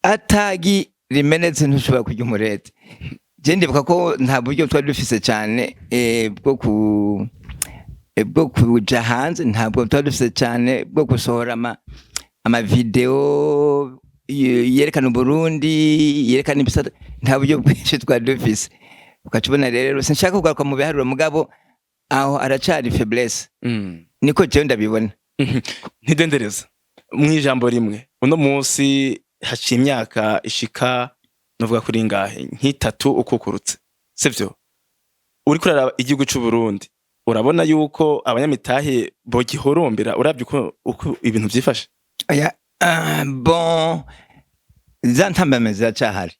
Atagi rimenetse ntushobora kurya umurete. Je ndibuka ko nta buryo twari dufise cyane bwo kuja hanze, ntabwo twari dufise cyane bwo gusohora ama video yerekana Uburundi, yerekana ibisata. Nta buryo bwinshi twari dufise. Ugaca ubona rero, sinshaka kugaruka mu biharuro, mugabo aho aracari faiblesse. Niko jewe ndabibona. Ntidendereza, mu ijambo rimwe, uno munsi haciye imyaka ishika novuga kuri ngahe, nk'itatu ukukurutse, sivyo? Uriko uraraba igihugu c'u Burundi, urabona yuko abanyamitahe bogihurumbira, uravye uko ibintu vyifashe? Oya, bon, za ntambamyi ziracahari,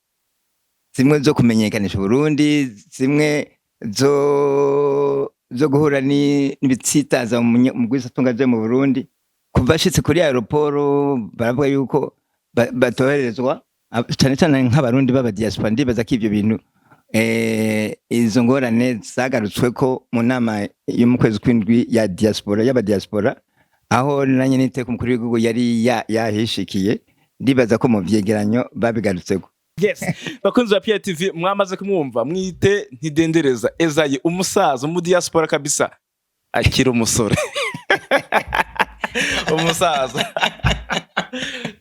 zimwe zo kumenyekanisha Uburundi, zimwe zo guhura n'ibitsitaza mu mugwizatunga vyo mu Burundi. Kuva ashitse kuri aéroport, baravuga yuko batoherezwa cane cane nk'Abarundi b'aba diaspora. Ndibaza ko ivyo bintu, izo ngorane zagarutsweko mu nama yo mu kwezi kw'indwi ya diaspora, y'aba diaspora, aho nanye n'iteka umukuru w'igihugu yari yahishikiye. Ndibaza ko mu vyegeranyo babigarutseko. Yes, bakunzi ba PTV, mwamaze kumwumva, mwite Ntidendereza Ezayi, umusaza mu diaspora kabisa, akiri umusore, umusaza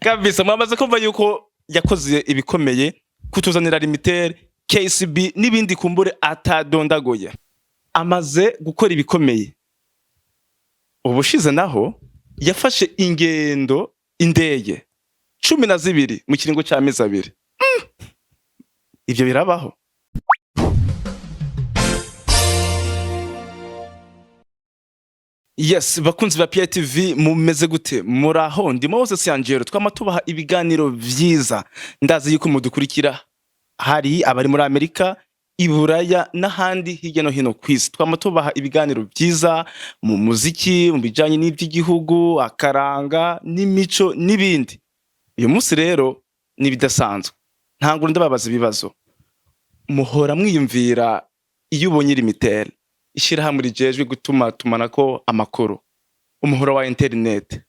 kabisa. Mwamaze kumva yuko yakoze ibikomeye kutuzanira Lumitel, KCB n'ibindi kumbure atadondagoye. Amaze gukora ibikomeye. Ubushize naho yafashe ingendo, indege 12 mu kiringo c'amezi 2. Ivyo birabaho? Yes, bakunzi ba PTV, mumeze gute? Muraho? Ndimo hose Siangero, twama tubaha ibiganiro vyiza. Ndazi yuko mudukurikira, hari abari muri Amerika, Iburaya n'ahandi hirya no hino kwisi. Twama tubaha ibiganiro vyiza mu muziki, mu bijanye n'ivy'igihugu, akaranga n'imico n'ibindi. Uyu munsi rero nibidasanzwe. Ntangura ndababaza ibibazo. Muhora mwiyumvira, iyo ubonye Lumitel, ishirahamwe rijejwe gutuma tumanako amakuru, umuhora wa internet,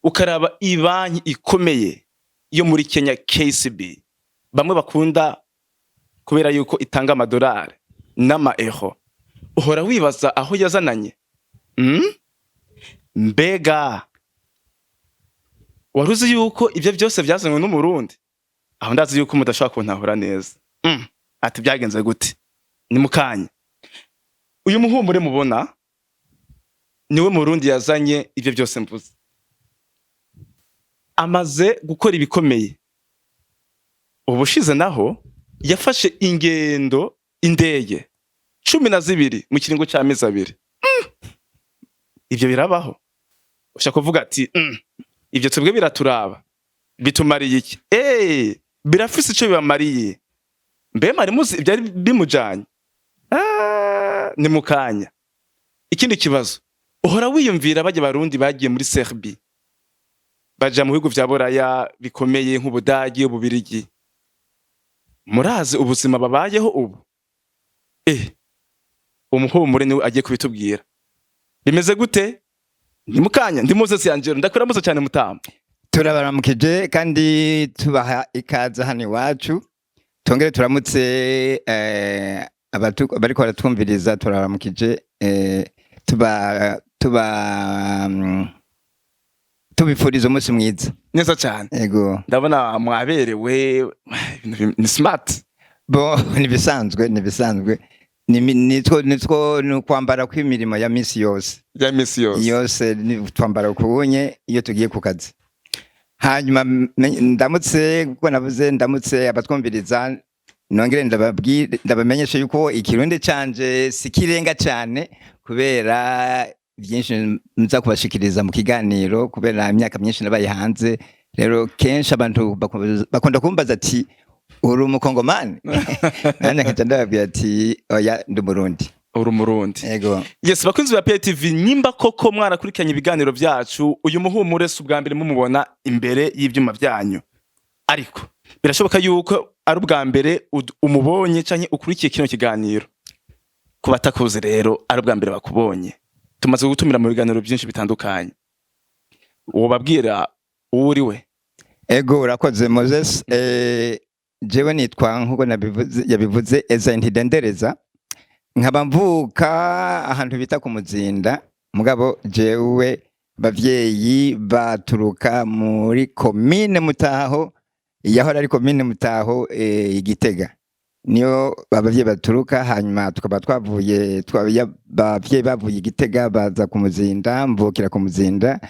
ukaraba ibanki ikomeye yo muri Kenya, KCB, bamwe bakunda kubera yuko itanga amadolari n'ama euro, uhora wibaza aho yazananye? Mbega wari uzi yuko ivyo byose vyazanywe n'Umurundi? Aho ndazi yuko mudashobora kuntahura neza. Ati byagenze gute? Ni mukanya. Uyu muhumure mubona niwe Murundi yazanye ivyo byose mvuze. Amaze gukora ibikomeye. Ubushize naho yafashe ingendo, indege 12 mu kiringo c'amezi 2. Ivyo birabaho? Ushaka kuvuga ati ivyo twebwe biraturaba, bitumariye iki?" Birafise ico bibamariye. Mbe mwari muzi ivyari bimujanye? Ah, ni mukanya. Ikindi kibazo, uhora wiyumvira, bajya Barundi bagiye muri Serbie, baja mu bihugu vya Buraya bikomeye nk'Ubudagi, Ububirigi, murazi ubuzima babayeho ubu? Umuhumure niwe agiye kubitubwira bimeze gute. Ni mukanya. Ndi Moses Yangero, ndakuramutse cyane, mutama. Turabaramukije kandi tubaha ikaze hano iwacu. Tongere turamutse bariko baratwumviriza. Turabaramukije, tuba tuba tubifuriza umunsi mwiza. Neza cyane. Yego. Ndabona mwaberewe, ibintu ni smart. Bo, nibisanzwe, nibisanzwe, nitwo ni ukwambara kw'imirimo ya misi yose. Ya misi yose. Yose ni twambara kubunye iyo tugiye ku kazi. Hanyuma ndamutse, kuko navuze ndamutse abatwumviriza, nongere ndababwire, ndabamenyesha yuko Ikirundi canje si kirenga cyane kubera byinshi nza kubashikiriza mu kiganiro, kubera imyaka myinshi nabaye hanze. Rero kenshi abantu bakunda kumbaza ati: "Uri Umukongomani?" Nanjye nkaca ndababwira ati: "Oya, ndi Umurundi." Uri Umurundi. Yego. Yes, bakunzi ba PTV, nyimba koko mwarakurikiranye ibiganiro byacu, uyu muhumure si ubwa mbere mumubona imbere y'ivyuma byanyu, ariko birashoboka yuko ari ubwa mbere umubonye canke ukurikiye kino kiganiro. Ku batakuzi rero, ari ubwa mbere bakubonye, tumaze gutumira mu biganiro byinshi bitandukanye, wobabwira uwo uri we? Ego, urakoze Moses. Jewe nitwa, nkuko nabivuze, yabivuze, Eza Ntidendereza, nkaba mvuka ahantu bita ku Muzinda, mugabo jewe abavyeyi baturuka muri komine Mutaho, yahora ari komine Mutaho, Igitega, niyo abavyeyi baturuka. Hanyuma tukaba twavuye, abavyeyi bavuye Igitega baza ku Muzinda, mvukira ku Muzinda.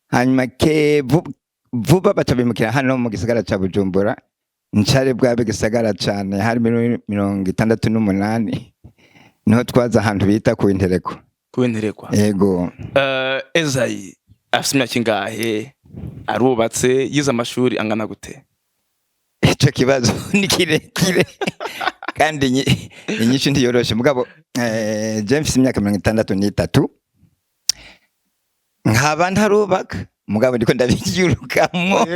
Hanyuma ke vuba baca bimukira hano mu gisagara ca Bujumbura. Ncare bwabe gisagara cane, hari muri 68, niho twaza ahantu bita ku Intereko. Kubenterekwa. Ego. Ezayi afise imyaka ingahe? Arubatse? Yize amashuri angana gute? Ico kibazo ni kirekire kandi inyishu ntiyoroshe, mugabo je mfise imyaka 63, nkaba ntarubaka, mugabo ndiko ndabyirukamwo.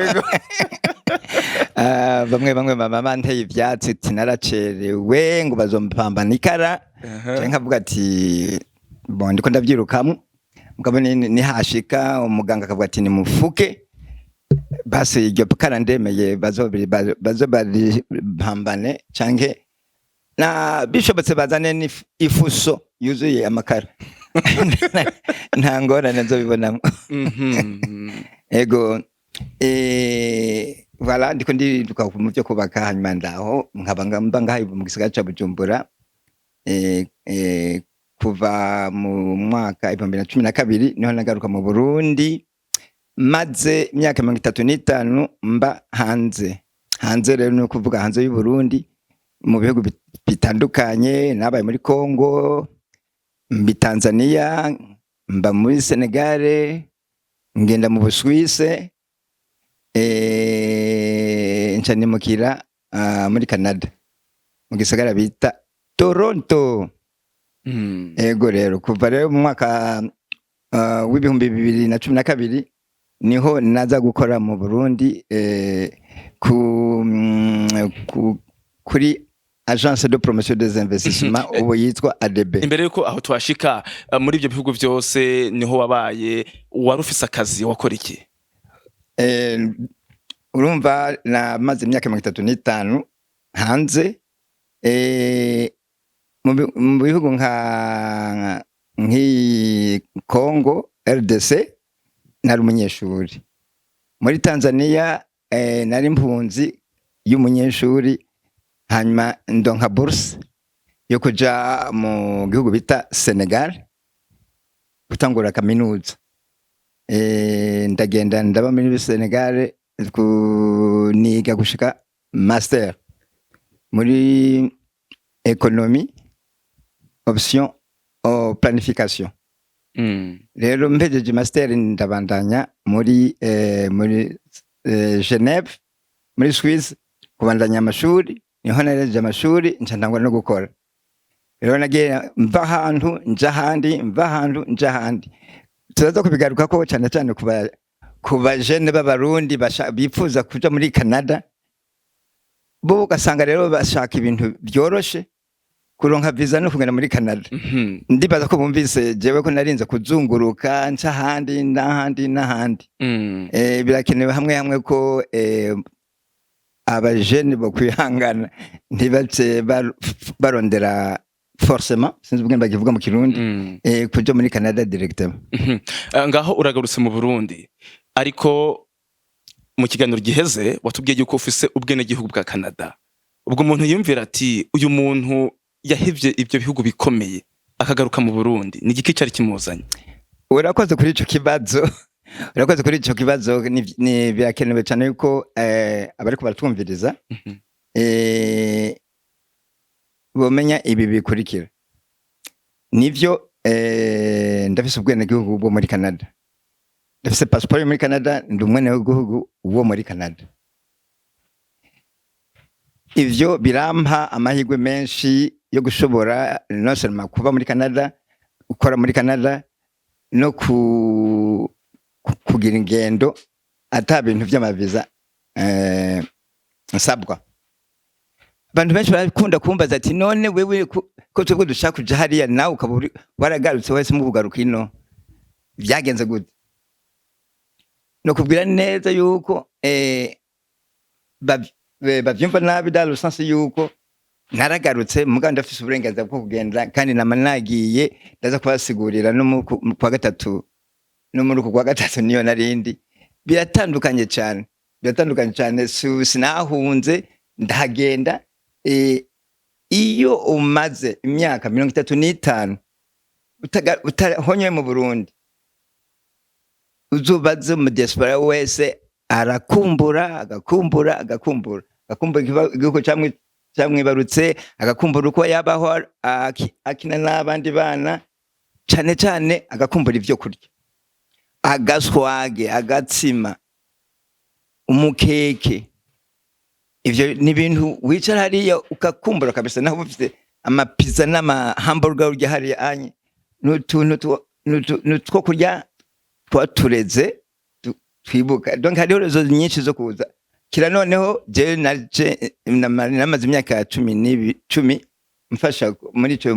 Ah, bamwe bamwe mama banteye ivyatsi ati naracerewe, ngo bazompambana ikara. Canke nkavuga ati bon, ndiko ndavyirukamwo, mugabo nihashika umuganga akavuga ati nimufuke, basi iryo kara ndemeye bazobaripambane, canke na bishobotse bazane ifuso yuzuye amakara, nta ngorane nzobibonamo. Ego, voilà, ndiko ndiruka mu byo kubaka. Hanyuma ndaho nkaba mba ngaha mu gisagara ca Bujumbura kuva mu mwaka 2012, niho nagaruka mu Burundi maze imyaka 35 mba hanze. Hanze rero ni ukuvuga hanze y'u Burundi, mu bihugu bitandukanye. Nabaye muri Congo, mba Tanzania, mba muri Senegal, ngenda mu Busuwise, nca nimukira muri Canada, mu gisagara bita Toronto. Ego, rero kuva rero mu mwaka w'2012 niho naza gukora mu Burundi, kuri Agence de promotion des investissements, ubu yitwa ADB. Imbere yuko aho twashika, muri ibyo bihugu byose niho wabaye, wari ufise akazi? Wakora iki? Urumva namaze imyaka 35 hanze, mu bihugu nka nk'iyi Congo RDC nari umunyeshuri, muri Tanzania nari impunzi y'umunyeshuri, hanyuma ndonka bourse yo kuja mu gihugu bita Senegal gutangura kaminuza. Ndagenda ndaba muri Senegal, niga gushika master muri économie, option planification. Rero mpejeje master ndabandanya muri Geneve, muri Suisse, kubandanya amashuri. Niho narejeje amashuri, nca ntangura no gukora. Rero nagiye mva ahantu nja ahandi, mva ahantu nja ahandi. Turaza kubigarukako cyane cyane ku bajene b'Abarundi bifuza kuja muri Canada, bo ugasanga rero bashaka ibintu byoroshe, kuronka visa no kugenda muri Canada. Ndibaza ko bumvise jewe ko narinze kuzunguruka, nca ahandi n'ahandi n'ahandi. Birakenewe hamwe hamwe ko abajene bo kwihangana, ntibace barondera forcément, sinzi ubwenge bakivuga mu Kirundi, kuja muri Canada directement. Ngaho uragarutse mu Burundi, ariko mu kiganiro giheze watubwiye yuko ufise ubwenegihugu bwa Canada. Ubwo umuntu yumvira ati uyu muntu yahevye ibyo bihugu bikomeye akagaruka mu Burundi, ni igiki cari kimuzanye? Urakoze kuri ico kibazo, urakoze kuri ico kibazo. Ni birakenewe cyane yuko abariko baratwumviriza bomenya ibi bikurikira. Nivyo, ndafise ubwenegihugu bwo muri Canada, ndafise passport yo muri Canada, ndi umwenegihugu wo muri Canada. Ivyo birampa amahirwe menshi yo gushobora non seulement kuba muri Canada, gukora muri Canada, no kugira ingendo ata bintu vy'amaviza nsabwa. Abantu benshi barakunda kumbaza ati none wewe ko twebwe dushaka kuja hariya, nawe ukaba waragarutse wese mu kugaruka ino, vyagenze gute? No kubwira neza yuko bavyumva nabi, dans le sens yuko naragarutse, mugabo ndafise uburenganzira bwo kugenda, kandi nama nagiye. Ndaza kubasigurira no mu kwa gatatu, no muri uku kwa gatatu niyo narindi. Biratandukanye cyane, biratandukanye cyane. Sinahunze, ndahagenda. Iyo umaze imyaka 35 utahonye mu Burundi, uzubaze mu diaspora wese, arakumbura, agakumbura, agakumbura, agakumbura igihugu camwibarutse, agakumbura uko yabaho akina n'abandi bana, cane cane agakumbura ivyo kurya, agaswage, agatsima, umukeke. Ivyo ni ibintu wicara hariya ukakumbura kabisa, naho ufite amapiza n'ama hamburger urya hariya anye, n'utuntu n'utwo kurya twatureze twibuka. Donc hariho raisons nyinshi zo kuza kira. Noneho jewe naje namaze imyaka 10 mfasha muri ico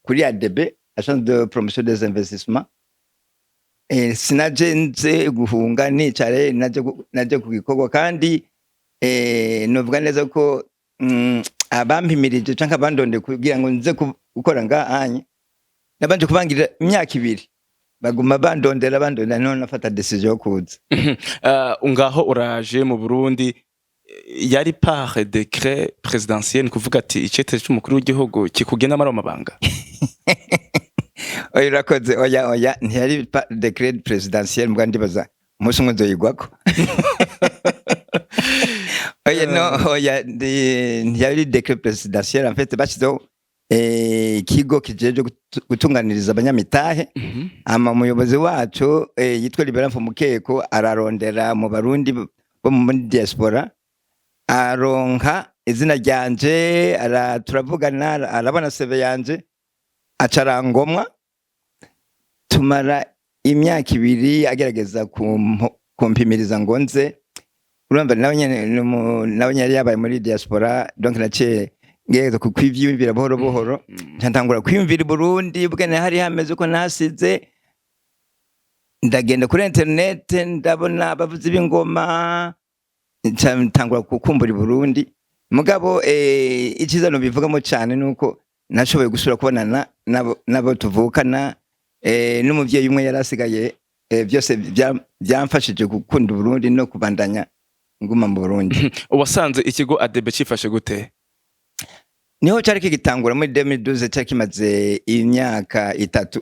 kuri ADB, Agence de promotion des investissements. Sinaje nze guhunga nicare, naje ku gikorwa. Kandi novuga neza ko abampimirije canke abandonde kugira ngo nze gukora ngahanye, nabanje kubangirira imyaka 2, baguma bandondera, bandondera, none nafata décision yo kuza. Ngaho uraje mu Burundi, yari par décret présidentiel, ni kuvuga ati icete c'umukuru w'igihugu kikugena muri ayo mabanga? Oya, urakoze. Oya, oya, ntiyari décret présidentiel, mbwa ndibaza umunsi umwe nzoyigwako. Oya, no, oya, ntiyari décret présidentiel. En fait, bashizeho ikigo kijejwe gutunganiriza abanyamitahe. Ama umuyobozi wacu yitwa Libera Mfumukeko ararondera mu Barundi bo muri diaspora, aronka izina ryanje, turavugana, arabona CV yanje, aca arangomwa. Tumara imyaka 2 agerageza kumpimiriza ngo nze. Urumva nawe nyene nawe nyene yari yabaye muri diaspora. Donc naciye ngerageza kwivyiyumvira buhoro buhoro, nca ntangura kwiyumvira i Burundi bwene hari hameze uko nasize. Ndagenda kuri internet, ndabona abavuzi b'ingoma, nca ntangura gukumbura i Burundi. Mugabo iciza nobivugamo cyane nuko nashoboye gusubira kubonana nabo tuvukana, n'umuvyeyi umwe yari asigaye. Byose byamfashije gukunda Uburundi no kubandanya nguma mu Burundi. Wasanze ikigo ADB cifashe gute? Niho cyari kigitangura muri 2012, cyari kimaze imyaka 3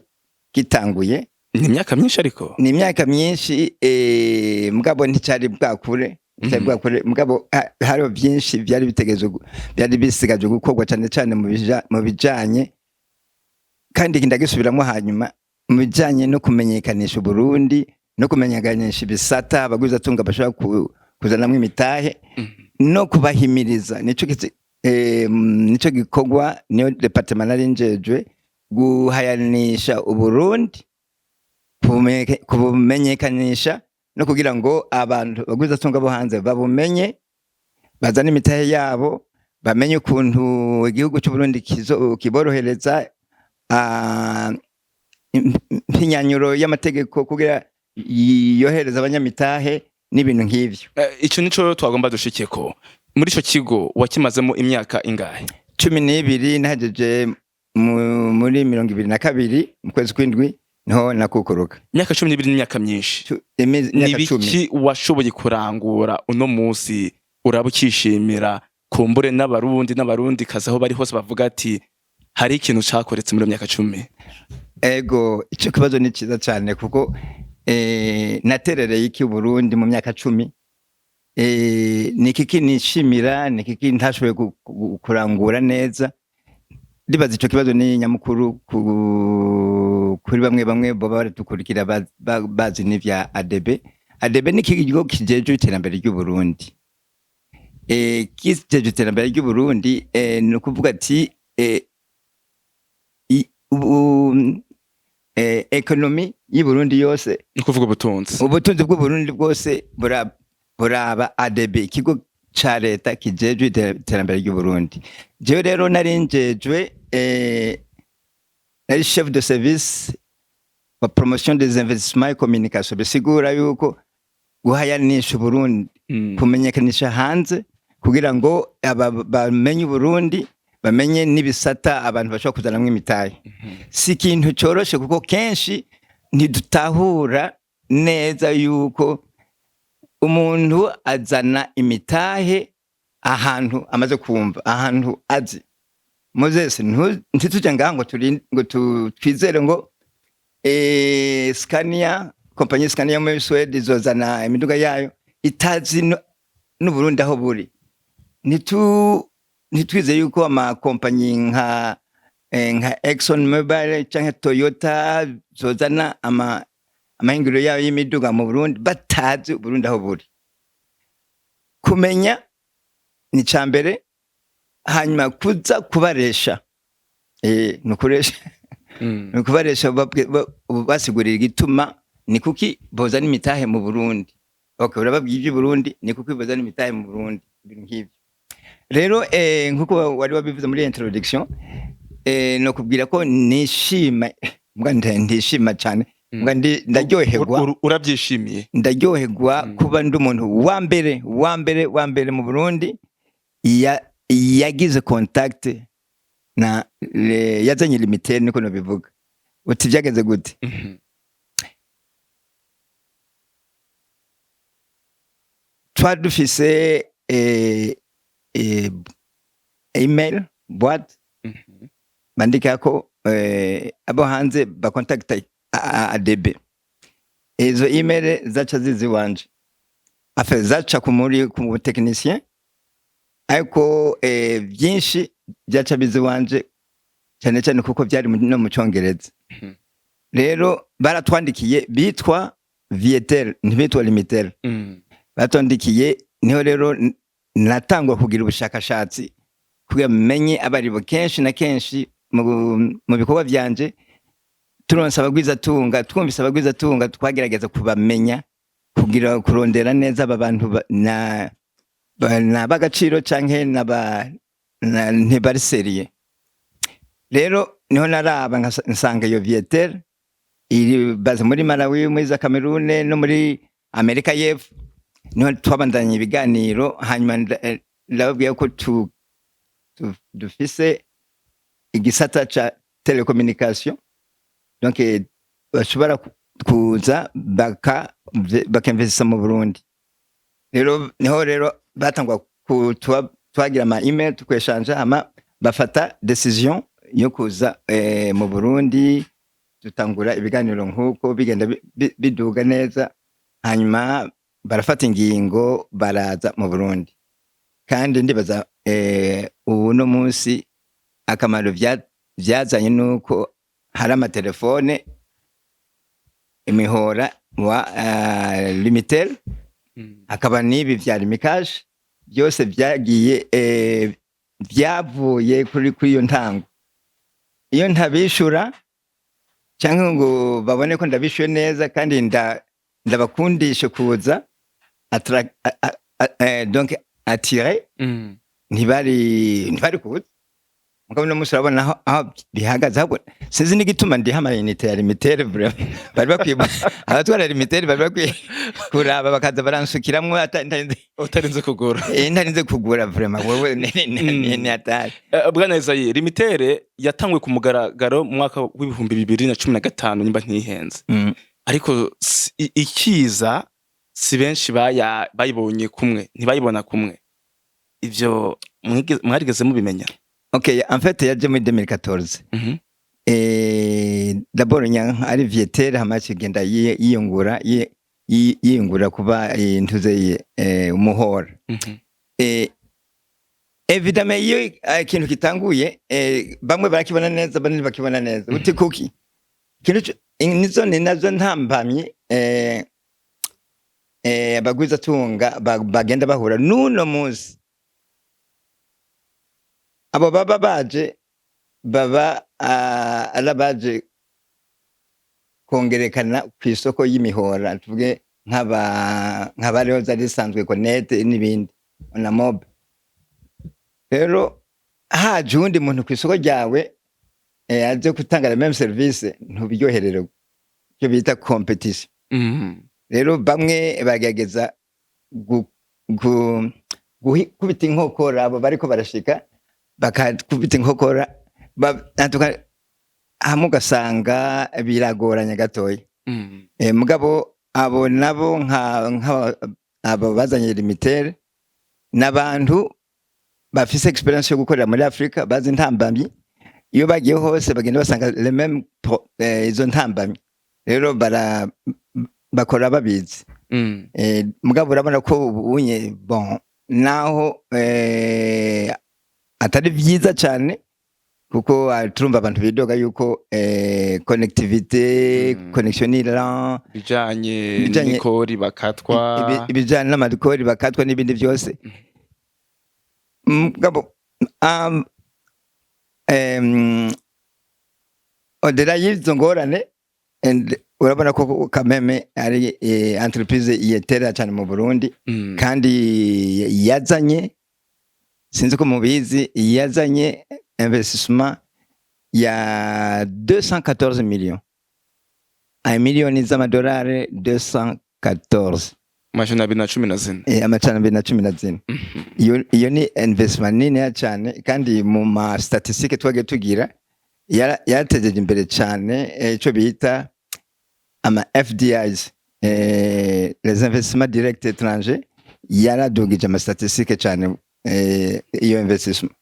gitanguye. Ni imyaka myinshi ariko. Ni imyaka myinshi, mugabo nticyari bwakure, nticyari bwakure. Mugabo hariho byinshi byari bitegereje byari bisigaje gukorwa, cyane cyane mu bijanye, kandi ndagisubiramo hanyuma, mu bijanye no kumenyekanisha Uburundi no kumenyekanisha ibisata abagwizatunga bashobora kuzanamwo imitahe no kubahimiriza. Nico gikorwa, niyo département nari njejwe, guhayanisha Uburundi, kubumenyekanisha no kugira ngo abantu bagwizatunga bo hanze babumenye, bazane imitahe yabo, bamenye ukuntu igihugu cy'Uburundi kiborohereza impinyanyuro y'amategeko kugira yohereza abanyamitahe n'ibintu nk'ivyo. Ico nico twagomba dushikeko. Muri ico kigo wakimazemo imyaka ingahe? 12. Nahejeje muri 2022, mu kwezi kw'indwi niho nakukuruka. Imyaka 12 n'imyaka myinshi. Imyaka 10. Nibiki washoboye kurangura uno munsi uraba ukishimira, kumbure n'Abarundi n'Abarundi kazi aho bari hose bavuga ati hari ikintu cakoretse muri iyo myaka 10? Ego, ico kibazo ni ciza cane, kuko naterereye iki Burundi mu myaka 10? Ni kiki nishimira, ni kiki ntashoboye kurangura neza? Ndibaza ico kibazo ni nyamukuru kuri bamwe bamwe boba baradukurikira bazi n'ivya ADB. ADB ni ikigo kijejwe iterambere ry'u Burundi. Kijejwe iterambere ry'u Burundi, ni ukuvuga ati économie y'i Burundi yose. Ni ukuvuga ubutunzi. Ubutunzi bw'u Burundi bwose buraba ADB, ikigo ca leta kijejwe iterambere ry'u Burundi. Jewe rero nari njejwe, nari chef de service wa promotion des investissements et communication, bisigura yuko Guhayanisha Uburundi, kumenyekanisha hanze kugira ngo aba bamenye Uburundi, bamenye n'ibisata abantu bashobora kuzanamwo imitahe. Si ikintu coroshe, kuko kenshi ntidutahura neza yuko umuntu azana imitahe ahantu amaze kumva, ahantu azi. Moses, ntituje ngaha ngo ngo twizere ngo Scania, kompanyi Scania muri Sweden izozana imiduga yayo itazi n'Uburundi aho buri. Ntitwize yuko amakompanyi nka Exxon Mobil canke Toyota zozana amahinguriro yayo y'imiduga mu Burundi batazi Uburundi aho buri. Kumenya ni ca mbere, hanyuma kuza kubaresha, ni ukuresha, ni ukubaresha, basigurira igituma ni kuki bozana imitahe mu Burundi. Okay, urababwiye iby'Uburundi, ni kuki bozana imitahe mu Burundi, ibintu nk'ivyo. Rero nkuko wari wabivuze muri introduction, no kubwira ko nishima, mbwa ndishima cyane, mbwa ndaryoherwa. Urabyishimiye? Ndaryoherwa kuba ndi umuntu wa mbere, wa mbere, wa mbere mu Burundi yagize contact na yazanye Lumitel, niko nobivuga. Uti byagenze gute? Twari dufise email boîte bandikako abo hanze bakontakta ADB. Izo email zaca ziza iwanje, afe zaca ku muri ku technicien, ariko byinshi byaca biza iwanje, cyane cyane kuko byari no mu Cyongereza. Rero baratwandikiye, bitwa Vietel, ntibitwa Lumitel. Batwandikiye, niho rero natangwa kugira ubushakashatsi kugira menye abaribo. Kenshi na kenshi mu bikorwa byanje, turonse abagwizatunga, twumvise abagwizatunga, twagerageza kubamenya kugira kurondera neza aba bantu na b'agaciro canke ntibari sérieux. Rero niho naraba nsanga iyo Vietel iri baza muri Malawi, muri za Cameroon no muri Amerika y'Epfo. Niho twabandanya ibiganiro, hanyuma ndababwira ko dufise igisata ca telecommunication, donc bashobora kuza bakinvestisa mu Burundi. Rero niho rero batangwa twagira ama email, tukweshanja, hama bafata décision yo kuza mu Burundi. Dutangura ibiganiro nk'uko bigenda biduga neza, hanyuma barafata ingingo, baraza mu Burundi. Kandi ndibaza ubu no munsi akamaro vyazanye nuko hari amatelefone, imihora wa Lumitel, hakaba n'ibi vya Lumicash, byose byagiye byavuye kuri iyo ntango. Iyo ntabishura cyangwa ngo babone ko ndabishuye neza kandi ndabakundishe kuza donc attirer, ntibari kuza. Mugabo uno munsi urabona aho bihagaze. Ahubwo sinzi n'igituma ndiha ama unités ya Lumitel. Vraiment, bari bakwiye, abatwara Lumitel bari bakwiye kuraba bakaza baransukiramwo Utarinze kugura. Ntarinze kugura. Vraiment, wewe ni hatari. Bwana Esayi, Lumitel yatanguye ku mugaragaro mu mwaka w'2015, nimba ntihenze. Ariko ikiza si benshi bayibonye kumwe, ntibayibona kumwe. Ivyo mwarigeze mubimenya? Okay, en fait yaje muri 2014. D'abord ari Vietel, hama kigenda yiyungura yiyungura kuba ntuze umuhora. Évidemment iyo ikintu gitanguye, bamwe barakibona neza, abandi ntibakibona neza. Uti kuki? Ikintu nizo ni nazo ntambamyi abagwizatunga bagenda bahura n'uno munsi. Abo baba baje baba ari abaje kongerekana ku isoko y'imihora, tuvuge nk'abariho zari zisanzwe Connect n'ibindi na mob. Rero haje uwundi muntu ku isoko ryawe aje gutanga la même service, ntubiryohererwa, icyo bita compétition. Rero bamwe bagerageza kubita inkokora abo bariko barashika, bakakubita inkokora en tout cas, hamwe ugasanga biragoranye gatoya. Mugabo abo nabo nka abo bazanye Lumitel n'abantu bafise expérience yo gukorera muri Afrika, bazi intambamyi. Iyo bagiye hose bagenda basanga les mêmes izo ntambamyi, rero bakora babizi. Mugabo urabona ko ubunye, bon, naho atari vyiza cyane, kuko turumva abantu bidoga yuko connectivité, connexion ni lent. Bijanye n'ikori bakatwa. Ibijanye n'amadikori bakatwa n'ibindi byose. Mugabo au-delà y'izo ngorane, and urabona ko kameme ari entreprise yetera cyane mu Burundi. Kandi yazanye, sinzi ko mubizi, yazanye investissement ya 214 millions, ay miliyoni z'amadolari 214. 214. 214. Iyo ni investissement niniya cyane, kandi mu ma statistique twagiye tugira yaratejeje imbere cyane ico bita ama FDIs, les investissements directs étrangers. Yaradugije ama statistique cyane iyo investissement.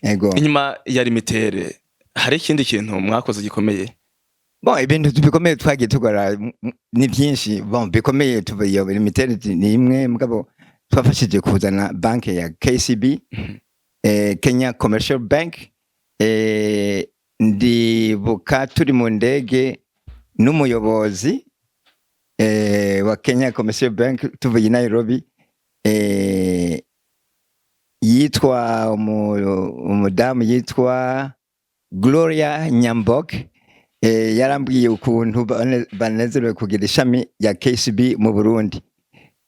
Ego. Inyuma ya Lumitel hari ikindi kintu mwakoze gikomeye? Bon, ibintu bikomeye twagiye tugora ni byinshi. Bon, bikomeye tuva iyo Lumitel ni imwe, mugabo twafashije kuzana banki ya KCB, Kenya Commercial Bank. Ndibuka turi mu ndege n'umuyobozi wa Kenya Commercial Bank tuvuye i Nairobi, yitwa umudamu yitwa Gloria Nyambok. Yarambwiye ukuntu banezerewe kugira ishami rya KCB mu Burundi.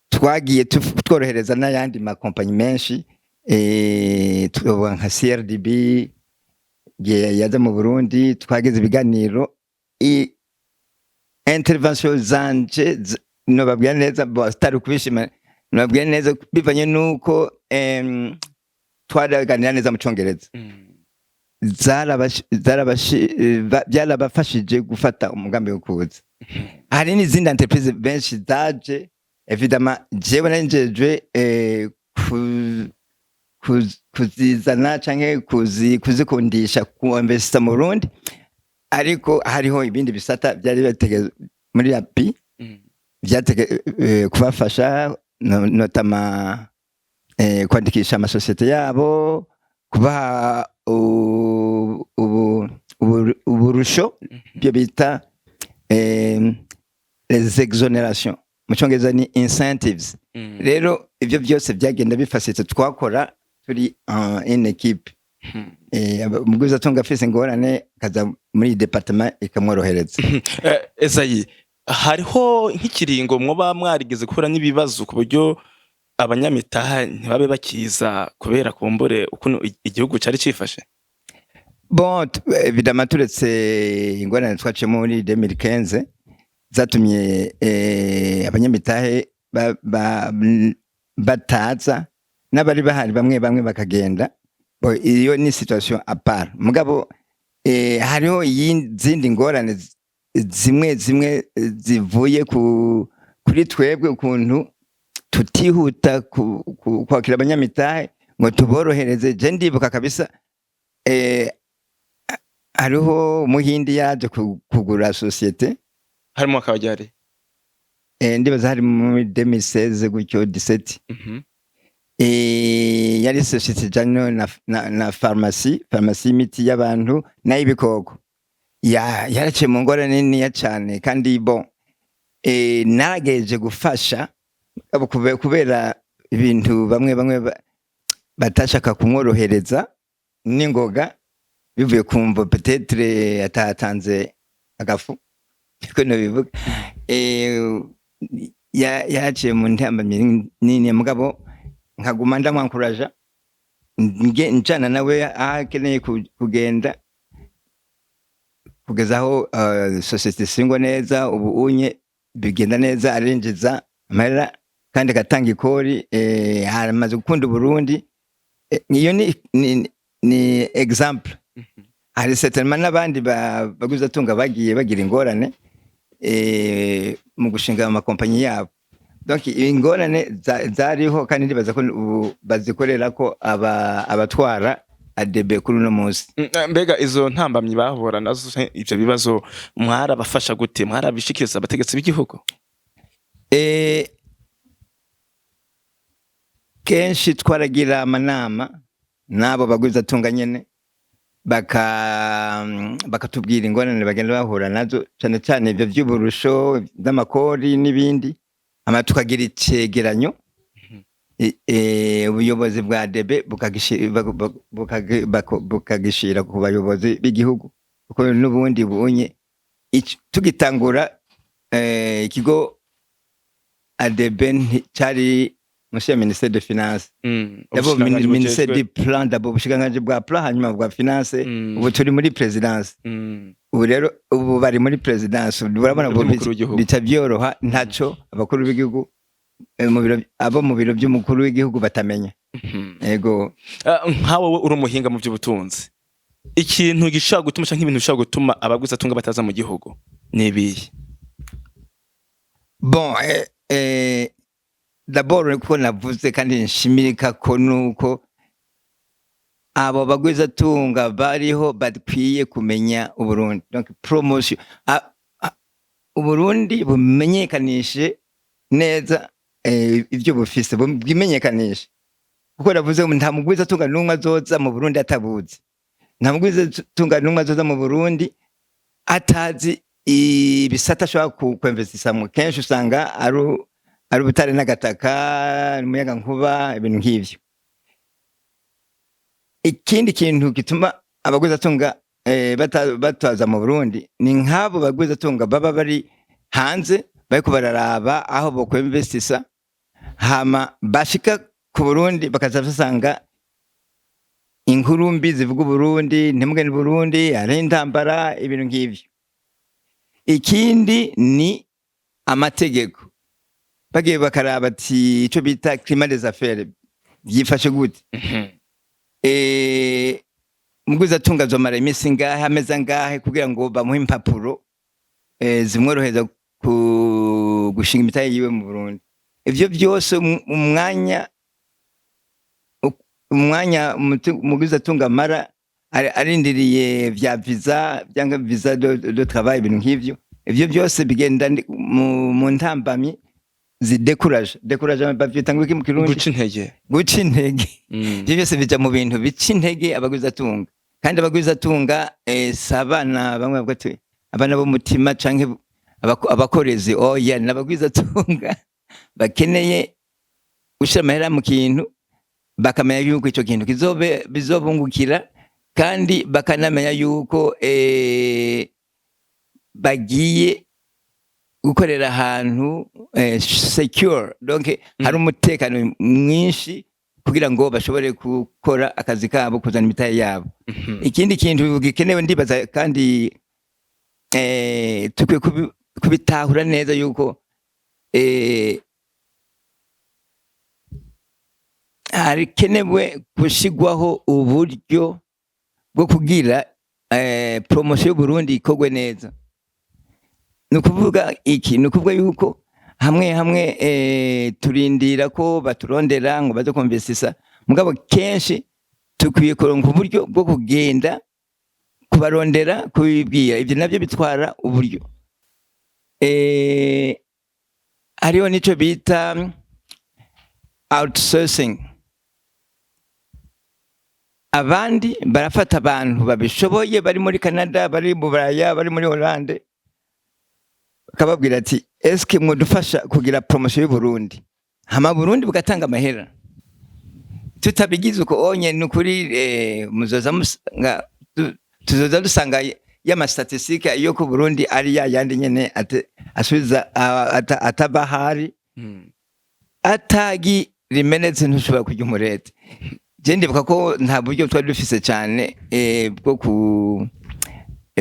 Twagiye tworohereza n'ayandi makompanyi menshi, tuvuga nka CRDB igihe yaza mu Burundi, twagize ibiganiro. Intervention zanje nobabwira neza, bo atari kubishima, nobabwira neza bivanye nuko twaraganira neza mu Congereza, byarabafashije gufata umugambi wo kuza. Hari n'izindi entreprise benshi zaje. Évidemment jewe nari njejwe kuzizana canke kuzikundisha ku investisa mu Burundi, ariko hariho ibindi bisata byari bitegeze muri API byatege kubafasha, notamment kwandikisha amasosiyete yabo, kubaha uburusho, ibyo bita les exonérations, mu Cyongereza ni incentives. Rero ibyo byose byagenda bifasitse, twakora turi en équipe. Umugwizatunga afise ingorane akaza muri département ikamworohereza. Ezayi, hariho nk'ikiringo mwoba mwarigeze guhura n'ibibazo ku buryo abanyamitaha ntibabe bakiza kubera kumbure ukuntu igihugu cari cifashe? Bon, évidemment turetse ingorane twaciyemo muri 2015 zatumye abanyamitahe bataza, n'abari bahari bamwe bamwe bakagenda. Bon, iyo ni situation à part. Mugabo hariho izindi ngorane zimwe zimwe zivuye kuri twebwe, ukuntu tutihuta kwakira abanyamitahe ngo tuborohereze. Je ndibuka kabisa hariho Umuhindi yaje kugura société. Harimo akabajyari? Ndibaza hari muri 2016 gutyo, 17. Yari société ijanye na pharmacie, y'imiti y'abantu n'ay'ibikoko. Yaraciye mu ngorane niniya cane, kandi bon, naragejeje gufasha abo kubera ibintu bamwe bamwe batashaka kumworohereza n'ingoga, bivuye kumva peut-être atatanze agafu, niko nobivuga. Yaraciye mu ntambamyi nini, mugabo nkaguma ndamwankuraja, njana nawe aho akeneye kugenda, kugeza aho société isingwa neza ubu unye. Bigenda neza, arinjiza amahera kandi agatanga ikori, aramaze gukunda Uburundi. Iyo ni exemple. Hari certainement n'abandi bagwizatunga bagiye bagira ingorane mu gushinga amakompanyi yabo. Donc ingorane zariho, kandi ndibaza ko ubu bazikorera ko abatwara ADB kuri uno munsi. Mbega izo ntambamyi bahura nazo, ivyo bibazo mwarabafasha gute? Mwarabishikiriza abategetsi b'igihugu? Kenshi twaragira amanama n'abo bagwizatunga nyene, bakatubwira ingorane bagenda bahura nazo, cane cane ivyo vy'uburusho vy'amakori n'ibindi, hama tukagira icegeranyo. Ubuyobozi bwa ADB bukagishira ku bayobozi b'igihugu, kuko n'ubundi bunye tugitangura, ikigo ADB cari munsi ya ministère de finance. D'abord Ubushikiranganji ministère bujejwe du plan, d'abord ubushikiranganji bwa plan, hanyuma bwa finance. Ubu turi muri présidence. Ubu rero ubu bari muri présidence, urabona. Biro Ubu vy'umukuru w'igihugu. Bica byoroha, ntaco abakuru b'igihugu, mu biro, abo mu biro by'umukuru w'igihugu batamenya. Ego. Nka wowe uri umuhinga mu by'ubutunzi, ikintu gishobora gutuma canke ibintu bishobora gutuma abagwizatunga bataza mu gihugu ni ibihe? Bon, d'abord ko navuze kandi nshimika ko nuko abo bagwizatunga bariho bakwiye kumenya Uburundi, donc promotion. Uburundi bumenyekanishe neza ivyo bufise, bwimenyekanishe, kuko navuze ngo nta mugwizatunga n'umwe azoza mu Burundi atabuzi, nta mugwizatunga n'umwe azoza mu Burundi atazi ibisata ashobora kwinvestisamwo. Kenshi usanga ari ubutare n'agataka, umuyagankuba, ibintu nk'ivyo. Ikindi kintu gituma abagwizatunga bataza mu Burundi ni nk'abo bagwizatunga baba bari hanze bariko bararaba aho bokwinvestisa, hama bashika ku Burundi bakaza basanga inkuru mbi zivuga Uburundi, ntimugende Burundi, hariho intambara, ibintu nk'ivyo. Ikindi ni amategeko. Bagiye bakaraba ati ico bita climat des affaires vyifashe gute, mugwizatunga azomara iminsi ngahe, ameze angahe kugira ngo bamuhe impapuro zimworohereza gushinga imitahe yiwe mu Burundi. Ivyo byose, umwanya mugwizatunga amara arindiriye vya visa cyangwa visa de travail, ibintu nk'ivyo, ivyo byose bigenda mu ntambamyi zidécourage. Décourage bavyita ngo iki mu Kirundi? Guca intege. Guca intege. Ivyo byose bija mu bintu bica intege abagwizatunga. Kandi abagwizatunga, si abana bamwe bavuga ati abana b'umutima canke abakorezi. Oya, ni abagwizatunga bakeneye gushira amahera mu kintu, bakamenya yuko ico kintu kizobe bizobungukira, kandi bakanamenya yuko bagiye gukorera ahantu secure, donc hari umutekano mwinshi kugira ngo bashobore gukora akazi kabo, kuzana imitahe yabo. Ikindi kintu gikenewe, ndibaza kandi tukwiye kubitahura neza yuko hakenewe gushigwaho uburyo bwo kugira promotion y'Uburundi ikorwe neza. Ni ukuvuga iki? Ni ukuvuga yuko hamwe hamwe turindira ko baturondera ngo baze kwinvestisa, mugabo kenshi tukwiye kuronka uburyo bwo kugenda kubarondera, kubibwira. Ibyo nabyo bitwara uburyo. Hariho n'ico bita outsourcing. Abandi barafata abantu babishoboye bari muri Canada, bari mu Buraya, bari muri Hollande, bakababwira ati: "Eske mwodufasha kugira promotion y'Uburundi?" Hama Burundi bugatanga amahera. Tutabigize uko onye, ni ukuri, muzoza musanga tuzoza dusanga y'ama statistiques yo ku Burundi ari ya yandi nyene, asubiza ataba hari. Atagi rimenetse ntushobora kurya umurete. Je ndibuka ko nta buryo twari dufise cane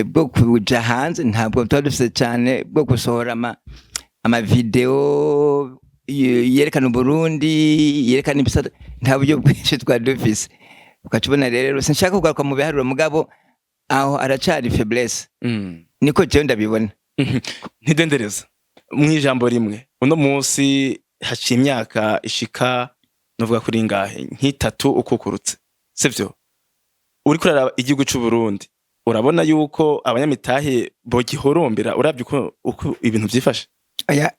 bwo kuja hanze, ntabwo twari dufise cane bwo gusohora ama Amavideo yerekana Uburundi, yerekana ibisata, nta buryo bwinshi twari dufise. Ugaca ubona rero, sinshaka kugaruka mu biharuro, mugabo aho aracari faiblesse. Niko jewe ndabibona. Ntidendereza, mu ijambo rimwe, uno munsi haciye imyaka ishika, novuga kuri ngahe, nk'itatu ukukurutse, sivyo? Uriko uraraba igihugu c'u Burundi, urabona yuko abanyamitahe bogihorumbira, uravye uko ibintu vyifashe? Oya,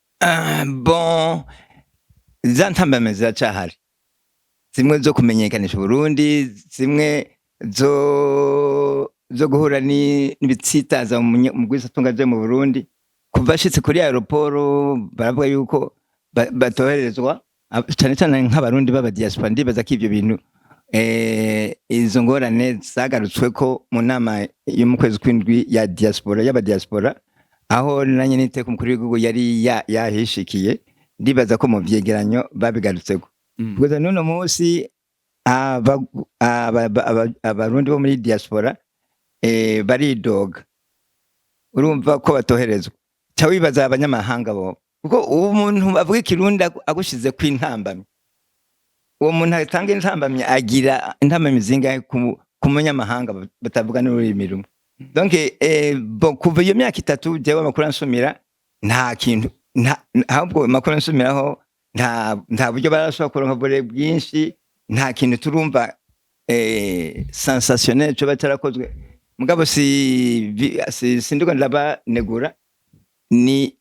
bon, za ntambamyi ziracahari, zimwe zo kumenyekanisha Uburundi, zimwe zo guhura n'ibitsitaza mu mugwizatunga vyo mu Burundi. Kuva ashitse kuri aéroport, baravuga yuko batoherezwa, cane cane nk'Abarundi b'aba diaspora. Ndibaza ko ivyo bintu, izo ngorane zagarutsweko mu nama yo mu kwezi kw'indwi ya diaspora, y'aba diaspora, aho nanye n'iteka umukuru w'igihugu yari yahishikiye. Ndibaza ko mu vyegeranyo babigarutseko. Kugeza n'uno munsi Abarundi bo muri diaspora baridoga, urumva ko batoherezwa. Ca wibaza abanyamahanga bo, kuko uwo muntu avuga Ikirundi agushize kw'intambamyi, uwo muntu atanga intambamyi agira intambamyi zingahe ku munyamahanga batavuga n'ururimi rumwe? Donc bon, kuva iyo myaka 3, jewe amakuru ansumira nta kintu, ahubwo amakuru ansumiraho nta buryo barashobora kuronka bure bwinshi, nta kintu turumva sensationnel coba carakozwe. Mugabo si sindiko ndabanegura, ni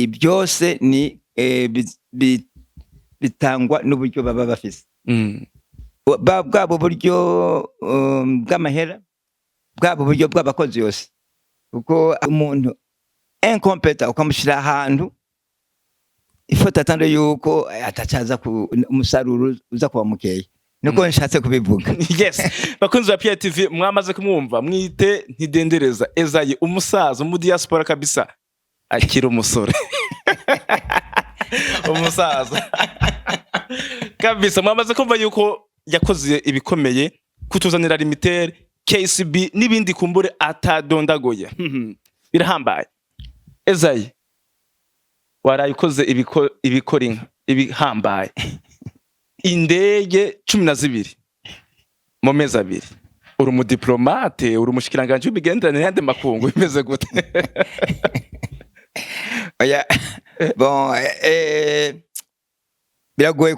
byose ni bitangwa n'uburyo baba bafise. Bwabo buryo bw'amahera, bwabo buryo bw'abakozi yose, kuko umuntu incompétent ukamushyira ahantu, ifata atando yuko atacaza ku umusaruro uza kuba mukeya. Niko nshatse kubivuga. Yes, bakunzi ba PTV, mwamaze kumwumva, mwite Ntidendereza Ezayi, umusaza mu diaspora kabisa, akiri umusore, umusaza kabisa. Mwamaze kumva yuko yakoze ibikomeye, kutuzanira Limitel, KCB n'ibindi kumbure atadondagoye. Birahambaye. Ezayi, waraye ukoze ibikora inka ibihambaye, indege 12 mu mezi 2. Uri umudiplomate, uri umushikiranganji w'imigenderanire y'andi makungu, bimeze gute? Oya, bon, biragoye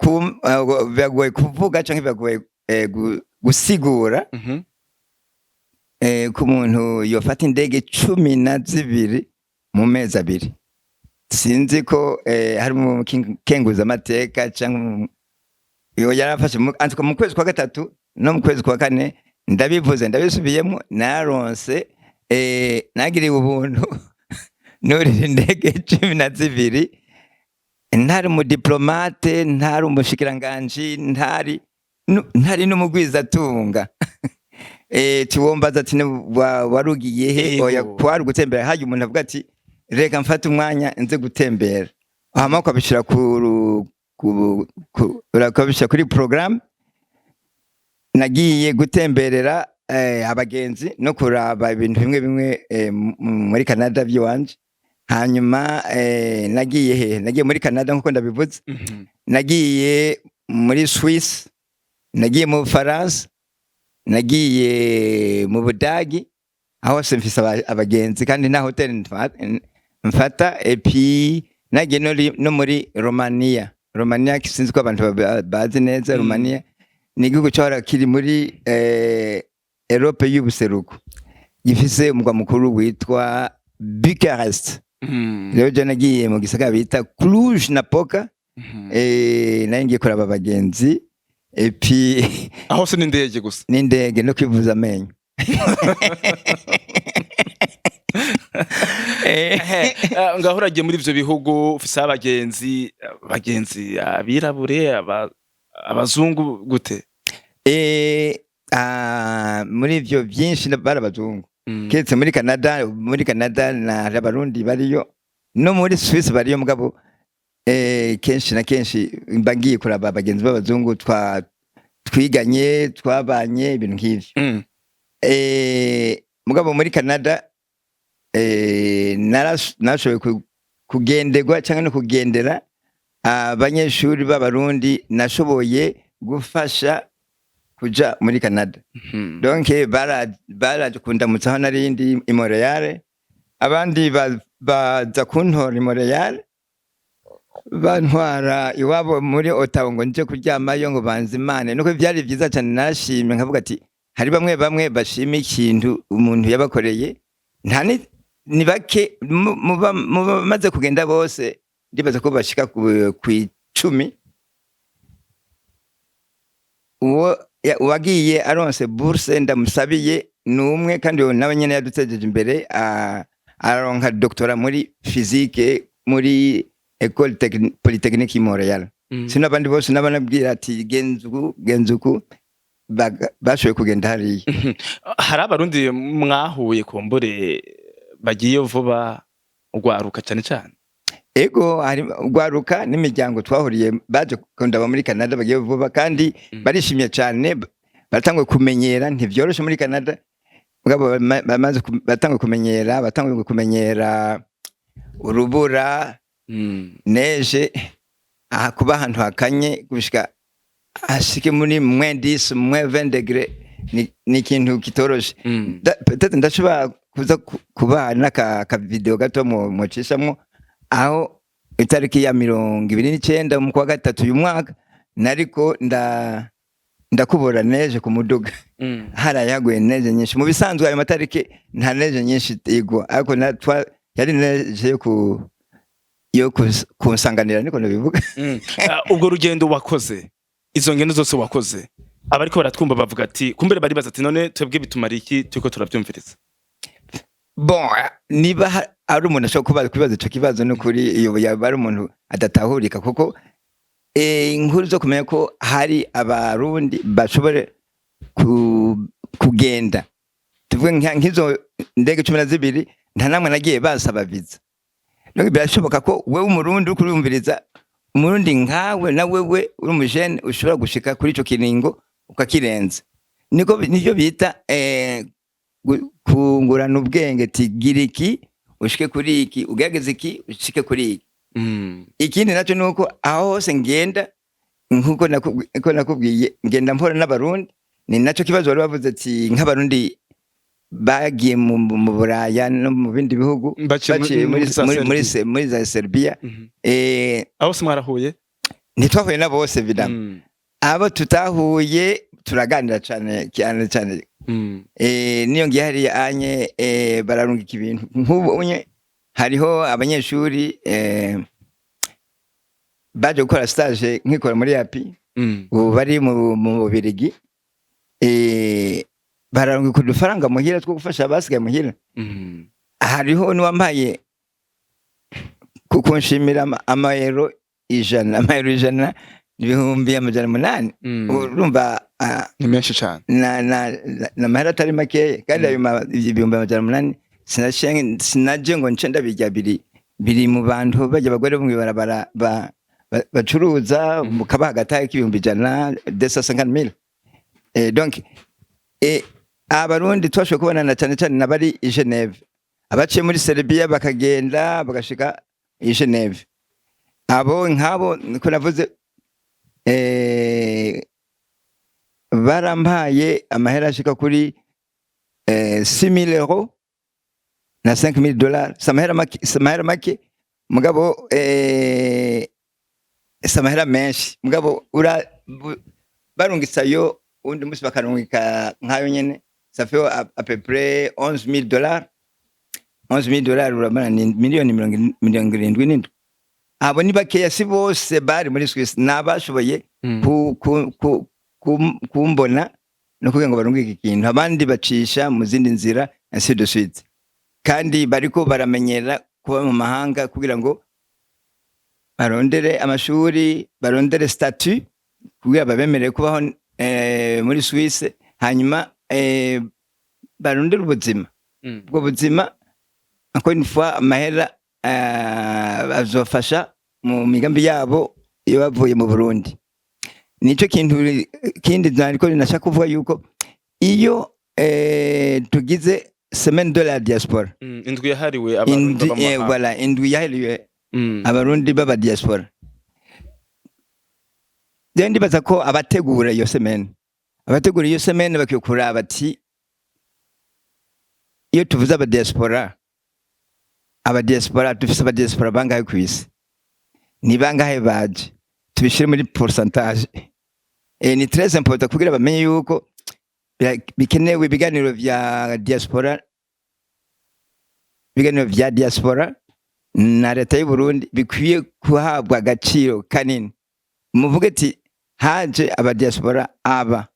kuvuga canke biragoye gusigura ko umuntu yofata indege 12 mu mezi 2. Sinzi ko hari mu kenguza amateka canke yo yarafashe antuka mu kwezi kwa gatatu no mu kwezi kwa kane. Ndabivuze, ndabisubiyemo, naronse, nagiriwe ubuntu nurira indege 12. Ntari umudiplomate, ntari umushikiranganji, ntari n'umugwizatunga. Tuwombaza ati: "Warugiye he?" Oya, kwari gutembera. Haje umuntu avuga ati: "Reka mfate umwanya nze gutembera." Hama ukabishira ukabishira kuri programme. Nagiye gutemberera abagenzi no kuraba ibintu bimwe bimwe muri Canada by'iwanje. Hanyuma nagiye he? Nagiye muri Canada nkuko ndabivuze, nagiye muri Swiss, nagiye mu Bufaransa, nagiye mu Budagi. Aho hose mfise abagenzi kandi nta hoteli mfata. Et puis nagiye no muri Romania. Romania, sinzi ko abantu bazi neza. Romania ni igihugu cahora kiri muri Europe y'ubuseruko, gifise umugwa mukuru witwa Bucarest. Rero je nagiye mu gisagara bita Cluj Napoca. Nari ngiye kuraba abagenzi et puis Aho se n'indege gusa? N'indege no kwivuza amenyo. Ngaho uragiye muri ivyo bihugu ufise abagenzi abirabure, abazungu, gute? Muri ivyo byinshi bari abazungu, keretse muri Canada. Muri Canada na hari Abarundi bariyo, no muri Swiss bariyo, mugabo kenshi na kenshi mba ngiye kuraba abagenzi b'abazungu twiganye, twabanye, ibintu nk'ivyo. Mugabo muri Canada narashoboye Kugenderwa cyangwa no kugendera abanyeshuri b'Abarundi nashoboye gufasha kuja muri Canada. Donc baraje kundamutsa aho narindi i Montreal, abandi baza kuntora i Montreal, bantwara iwabo muri Ottawa ngo nje kuryamayo ngo banzimane. Nuko byari byiza cyane, nashimye nkavuga ati hari bamwe bamwe bashima ikintu umuntu yabakoreye. Nta ni bake muba bamaze kugenda bose, ndibaza ko bashika ku 10. Uwo uwagiye aronse bourse ndamusabiye ni umwe, kandi uwo nawe nyene yadutejeje imbere, aronka doctorat muri physique muri École Polytechnique i Montreal. Sino abandi bose n'abanabwira ati genza uku, genza uku, bashoboye kugenda hariya. Hari Abarundi mwahuye kumbure bagiye vuba, ugwaruka cyane cyane? Ego, hari ugwaruka n'imiryango twahuriye baje kundaba muri Canada bagiye vuba, kandi barishimye cyane, batanguye kumenyera. Ntivyoroshe muri Canada, mugabo bamaze batanguye kumenyera, batanguye kumenyera urubura, neige, aha kuba ahantu hakanye gushika hashike muri -10, -20 degrés ni ikintu kitoroshe. Peut-être ndashobora kuza kubaha n'aka ka vidéo gato mucishamwo aho itariki ya 29 mu kwa gatatu uyu mwaka nariko ndakubura neige ku muduga. Haraye haguye neige nyinshi. Mu bisanzwe ayo matariki nta neige nyinshi igwa, ariko yari neige yo kunsanganira, niko ndabivuga. Ah, ubwo rugendo wakoze, izo ngendo zose wakoze, abariko baratwumva bavuga ati kumbere baribaza ati none twebwe bitumara iki turiko turavyumviriza? Bon, niba ari umuntu ashobora kubaza kwibaza ico kibazo, n'ukuri iyo yaba ari umuntu adatahurika, kuko inkuru zo kumenya ko hari Abarundi bashobore kugenda, tuvuge nk'izo ndege 12, nta namwe nagiye basaba visa. Donc birashoboka ko wewe Umurundi uriko urumviriza, Umurundi nkawe na wewe uri umujene, ushobora gushika kuri ico kiringo ukakirenza. Niko nivyo bita kungurana ubwenge, ti gira iki ushike kuri iki, ugerageze iki ushike kuri iki. Ikindi nacyo ni uko aho hose ngenda, nkuko nakubwiye, ngenda mpora n'Abarundi. Ni nacyo kibazo wari wavuze ati nk'Abarundi bagiye mu Buraya no mu bindi bihugu baciye baciye muri muri za muri Serbia. muri za Serbia. Aho se mwarahuye? Ntitwahuye na bose évidemment. Abo tutahuye turaganira cyane cyane cyane. Niyo ngiye hariya anye, bararungika ibintu. Nk'ubu unye hariho abanyeshuri baje gukora stage nkikora muri API, ubu bari mu Bubirigi, bararungika udufaranga muhira two gufasha abasigaye muhira. Hariho n'uwampaye kunshimira amayero 100. Amayero 100 800,000. Urumva Ni menshi cyane. Na mahera atari makeya, kandi ayo 800,000 sinaje ngo nce ndabirya, biri mu bantu bajya abagore bo mw'ibarabara bacuruza, mukabaha agatahe k'100,000, 250 000. Donc Abarundi twashoboye kubonana cyane cyane n'abari i Geneve, abaciye muri Serbia bakagenda bagashika i Geneve. Abo nk'abo niko navuze, barampaye amahera ashika kuri 6000 euros na 5000 dollars. Si amahera make, si amahera make, mugabo si amahera menshi, mugabo barungitsayo undi musi bakarungika nkayo nyene, ça fait à peu près 11 000 dollars. 11 000 dollars urabona ni miliyoni 77. Abo ni bakeya, si bose bari muri Swiss n'abashoboye kumbona no kugira ngo barungike ikintu. Abandi bacisha mu zindi nzira, ainsi de suite, kandi bariko baramenyera kuba mu mahanga kugira ngo barondere amashuri, barondere statut kugira babemerere kubaho muri Suisse, hanyuma barondere ubuzima. Ubwo buzima, encore une fois, amahera azofasha mu migambi yabo iyo bavuye mu Burundi. Nico kintu kindi nariko nashaka kuvuga, yuko iyo tugize semaine de la diaspora, Indwi yahariwe Abarundi indwi baba mu mahanga. Voilà, indwi yahariwe. Abarundi b'aba diaspora, je ndibaza ko abategura iyo semaine bakwiye kuraba ati iyo tuvuze aba diaspora, dufise aba diaspora bangahe kw'isi? Ni bangahe baje? Tubishire muri pourcentage. Ni très important kugira bamenye yuko bikenewe ibiganiro vya diaspora na leta y'u Burundi bikwiye guhabwa agaciro kanini. Muvuge ati haje aba diaspora, aba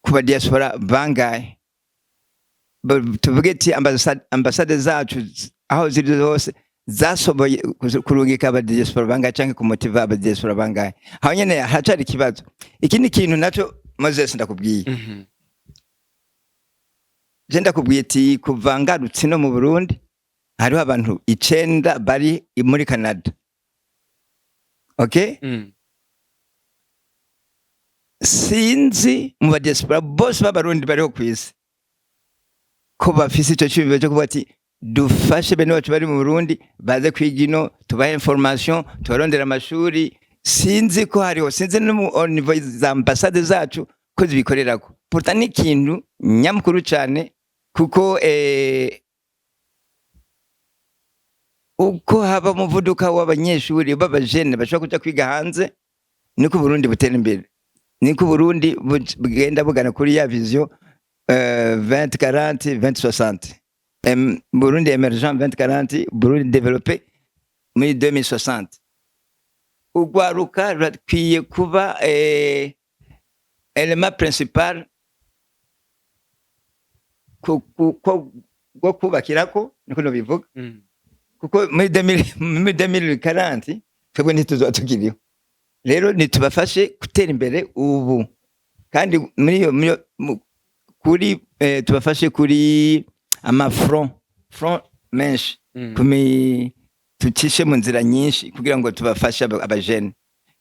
ku ba diaspora bangahe? Tuvuge ati ambasade zacu aho ziri hose zasoboye kurungika aba diaspora bangahe canke kumotiva aba diaspora bangahe? Aho nyene haracari ikibazo. Ikindi kintu naco, Moses, ndakubwiye, je ndakubwiye ati kuva ngarutse no mu Burundi hariho abantu 9 bari muri Canada, okay? Sinzi mu ba diaspora bose b'Abarundi bariho kw'isi ko bafise ico ciyumviro cyo kuvuga ati dufashe bene wacu bari mu Burundi baze kwiga ino, tubahe information, tubarondera amashuri. Sinzi ko hariho, sinzi no mu au niveau za ambasade zacu ko zibikorerako. Pourtant ni ikintu nyamukuru cane, kuko uko haba umuvuduko w'abanyeshuri b'abajene bashobora kuja kwiga hanze, niko Burundi butera imbere, niko Burundi bugenda bugana kuri ya vision 2040 2060. Burundi émergent 2040, Burundi développé muri 2060. Urwaruka rurakwiye kuba élément principal rwo kubakirako, niko nobivuga, kuko muri 2040 twebwe ntituzoba tukiriho. Rero nitubafashe gutera imbere ubu, kandi muri iyo kuri tubafashe kuri ama front menshi, kumi tucishe mu nzira nyinshi kugira ngo tubafashe abajene.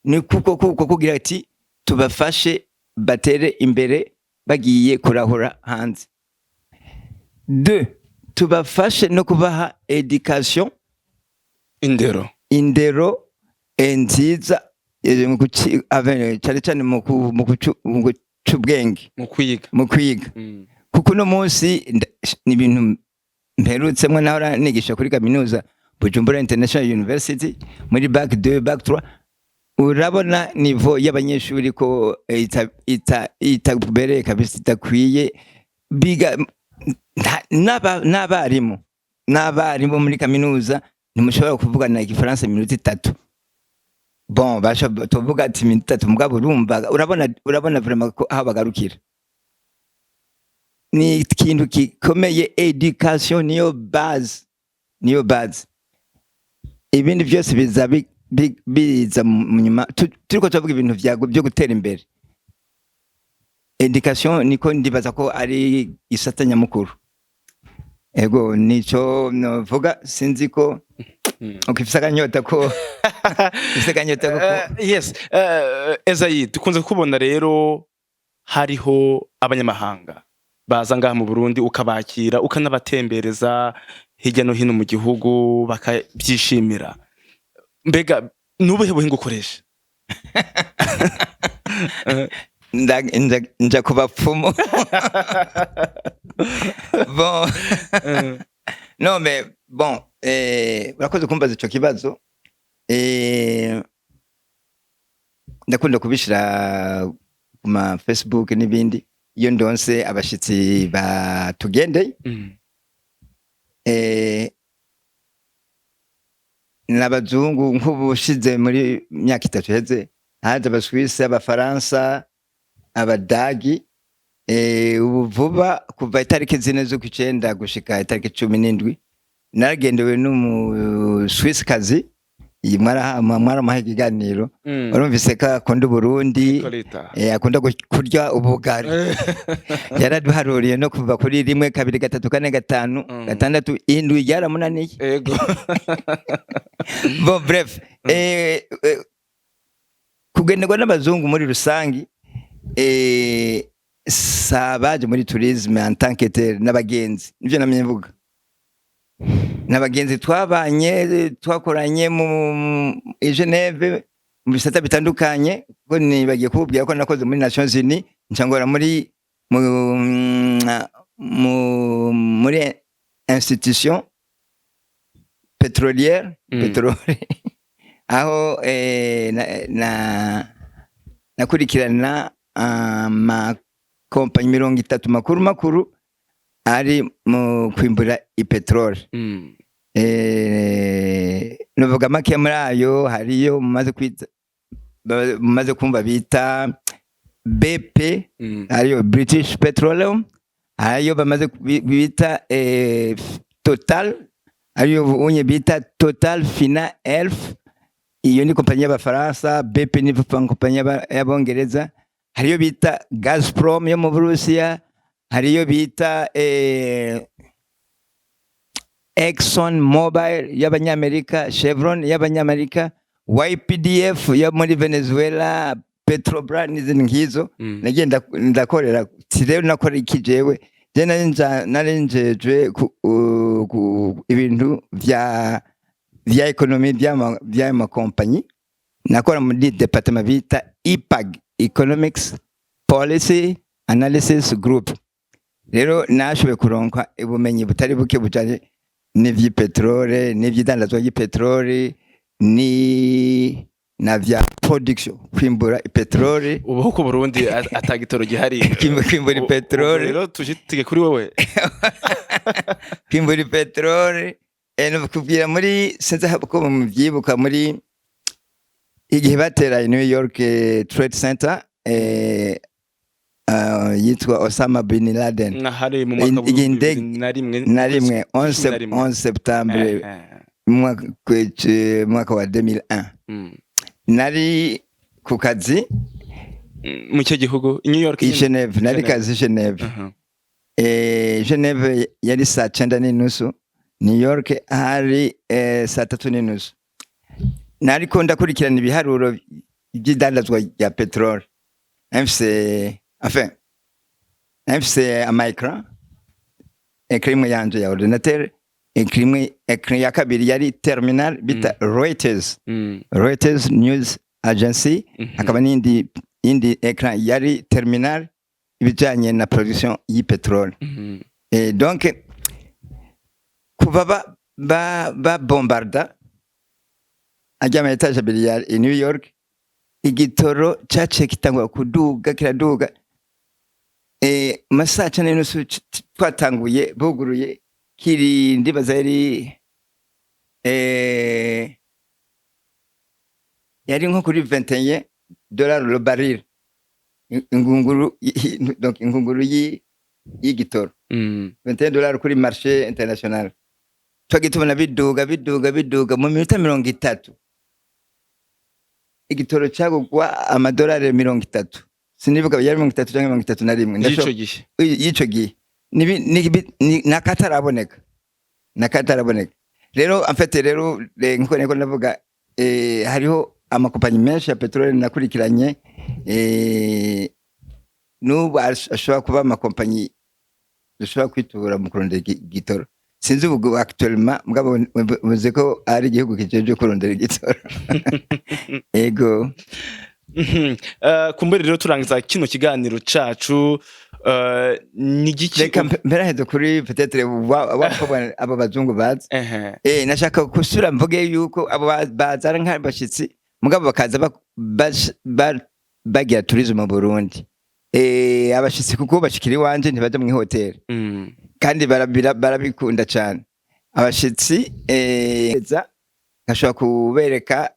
Ni kuko kugira ati tubafashe batere imbere bagiye kurahura hanze. Deux, tubafashe no kubaha éducation. Indero. Indero nziza, cyane cyane mu guca ubwenge. Mu kwiga. Mu kwiga, kuko uno munsi ni ibintu mperutsemwo, nahora nigisha kuri kaminuza Bujumbura International University muri bac 2, bac 3. Urabona niveau y'abanyeshuri ko itabereye kabisa, itakwiye. Biga n'abarimu muri kaminuza ntimushobora kuvugana igifaransa iminota 3. Bon, basha tuvuga ati iminota 3, mugabo urumva, urabona vraiment ko aho bagarukira ni ikintu gikomeye. Éducation niyo base, niyo base. Ibindi byose biza biza mu nyuma. Turiko turavuga ibintu byo gutera imbere, éducation niko ndibaza ko ari isata nyamukuru. Ego, nico novuga. Sinzi ko ukifise akanyota ko ufise akanyota ko Yes, Ezayi, dukunze kubona rero hariho abanyamahanga baza ngaha mu Burundi, ukabakira, ukanabatembereza hirya no hino mu gihugu, bakabyishimira. Mbega nubuhe buhinga ukoresha? Nja ku bapfumu. Bon, non mais bon, urakoze kumbaza ico kibazo. Ndakunda kubishira ku ma Facebook n'ibindi iyo ndonse abashitsi batugendeye. N'abazungu, nk'ubushize muri myaka 3 iheze haje Abaswisi, Abafaransa, Abadagi. Ubu vuba kuva itariki 4 z'ukwicenda gushika itariki 17 naragendewe n'Umuswisikazi. Iyi mwaramuhaye ikiganiro. Urumvise ko akunda Uburundi. Nicoleta. Akunda kurya ubugari. Yaraduharuriye no kuva kuri 1, 2, 3, 4, 5, 6, 7, yaramunaniye. Bon, bref, kugenderwa n'abazungu muri rusangi, sabaje muri tourisme en tant que tel, n'abagenzi, nivyo namye mvuga. N'abagenzi twabanye, twakoranye mu i Geneve mu bisata bitandukanye, kuko nibagiye kububwira ko nakoze muri Nations Unies, ncangora muri institution pétrolière, pétrole, aho nakurikirana amakompanyi 30 makuru makuru ari mu kwimbura ipetrole. Nuvuga make muri ayo, hariyo mumaze kumva bita BP, hariyo British Petroleum, hariyo bamaze bita Total, hariyo unye bita Total Fina Elf, iyo ni kompanyi y'Abafaransa. BP ni kompanyi y'Abongereza. Hariyo bita Gazprom yo mu Burusiya, hariyo bita Exxon Mobil y'Abanyamerika, Chevron y'Abanyamerika, YPDF yo muri Venezuela, Petrobras n'izindi nk'izo. Nagiye ndakorera. Si rero nakora iki jewe? Je nari njejwe ibintu vya économie vy'ayo makompanyi. Nakora muri département bita EPAG, Economics Policy Analysis Group. Rero nashoboye kuronka ubumenyi butari buke bujanye n'ivy'ipetrole, n'ivy'idandazwa ry'ipetrole, ni na vya production, kwimbura ipetrole. Ubu ku Burundi atagitoro gihari. Kwimbura ipetrole. Ubu rero tujitike kuri wowe. Kwimbura ipetrole, no kubwira muri, sinzi ko muvyibuka, muri igihe batera i New York, Trade Center, yitwa Osama bin Laden. Nahari mu mwaka Igihe 2001. Na rimwe, 11. 11 septembre, mwaka wa 2001. Nari ku kazi. Mu cyo gihugu i New York? I Geneve nari. Geneve. Kazi Geneve. Geneve yari saa 9:30, New York hari saa 3:30. Nariko ndakurikirana ibiharuro by'idandazwa rya petrole. Mfise, enfin, mfise ama écran, écran imwe yanje ya ordinateur, écran imwe, écran ya kabiri yari terminal bita Reuters, Reuters News Agency. Hakaba n'indi yindi écran yari terminal ibijanye na production y'ipetrole. Donc kuva ba bombarda ajya ama étage abiri ya i New York, igitoro caciye kitangura kuduga, kiraduga. Masaha 9:30 twatanguye buguruye kiri, ndibaza yari nko kuri 21 dollars le baril, ingunguru, donc ingunguru y'igitoro, 21 dollars kuri marché international. Twagiye tubona biduga, biduga, biduga. Mu minota 30 igitoro cyagugwa amadolari 30. Sinibuka yari 30 cyangwa 31. Y'ico gihe. Y'ico gihe. Nakataraboneka, nakataraboneka. Rero en fait rero, nkuko niko ndavuga, hariho amakompanyi menshi ya peteroli nakurikiranye, n'ubu ashobora kuba amakompanyi dushobora kwitura mu kurondera igitoro. Sinzi ubu actuellement, mugabo muzi ko ari igihugu kijejwe kurondera igitoro. Ego. Kumbure rero turangiza kino kiganiro cacu, ni igiki? Reka mperaheze kuri peut-être wa mukobwa abo bazungu bazi. Nashaka gusubira mvuge yuko abo baza ari nk'abashitsi, mugabo bakaza bagira tourisme mu Burundi. Abashitsi kuko bashikira iwanje, ntibaja mw'ihoteli, kandi barabikunda cane abashitsi. Za nkashobora kubereka